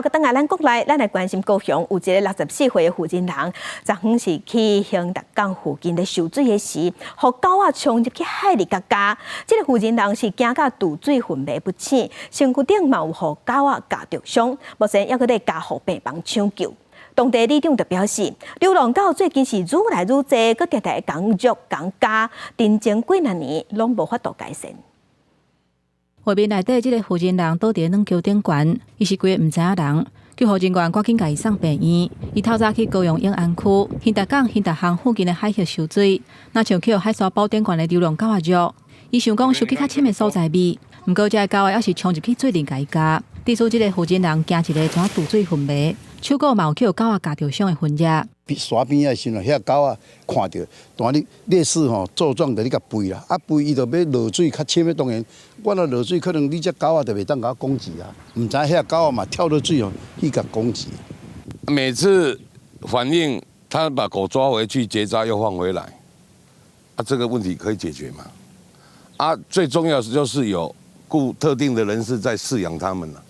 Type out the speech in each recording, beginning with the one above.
頭閣轉來咱國內，咱來關心高雄有一个64歲的婦人，昨昏是去興達港附近咧泅水的時，予狗仔衝入去海裡共咬。這个婦人是驚甲墜水昏迷不醒，身軀頂嘛有予狗仔咬著傷，目前猶閣咧加護病房搶救。當地里長就表示，流浪狗最近是愈來愈濟，閣定定會共虐共咬，停前幾若年攏無法度改善。畫面內底這个婦人倒佇軟橋頂懸，伊是規个毋知影人，救護人員趕緊共伊送病院。伊透早去高雄永安區興達港興達巷附近的海域泅水，若像去予海沙堡頂懸的流浪狗仔虐，伊想講泅去較深的所在覓，毋過這个狗仔猶是衝入去水裡共伊咬。致使這个婦人驚一个怎墜水昏迷，手閣嘛有去予狗仔咬著傷的痕跡。沙邊仔時陣，遐狗仔看著，當你類似吼作狀就咧共吠啦，啊吠伊就欲落水較深的，當然我若落水，可能你這狗仔就袂當共我攻擊啊。毋知遐狗仔嘛跳落水哦，去共攻擊。每次反映他把狗抓回去結紮又放回來，啊，這個問題可以解決嗎？啊，最重要是就是有雇特定的人士在飼養他們啦。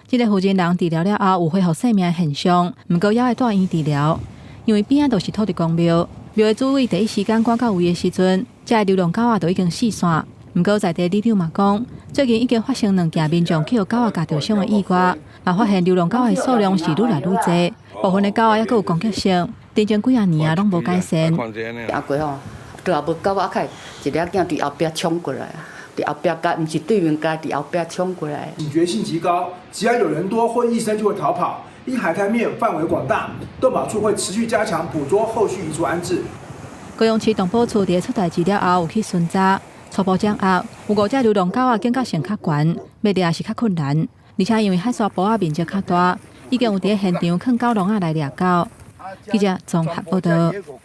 這个婦人治療了後有恢復生命的現象，毋過猶愛住院治療，因為邊仔就是土地公廟，廟的主委第一時間趕到位的時陣，這个流浪狗仔就已經四散。毋過在地里長嘛講，最近已經發生兩件民眾去予狗仔咬著傷的意外，嘛發現流浪狗的數量是愈來愈濟，部分的狗仔猶閣有攻擊性，停前幾仔年啊攏無改善。阿過吼，對後無狗仔開，一个囝佇後壁衝過來。佇後壁咬，毋是對面咬，佇後壁衝過來。警覺性極高，只要有人多或異聲就會逃跑。因海灘面範圍廣大，動保處會持續加強捕捉，後續移除安置。高雄市動保處佇出代誌了後，有去巡查，初步掌握有五隻流浪狗仔警覺性較懸，欲掠是較困難，而且因為海沙埔仔面積較大，已經有佇現場囥狗籠仔來掠狗。記者綜合報道。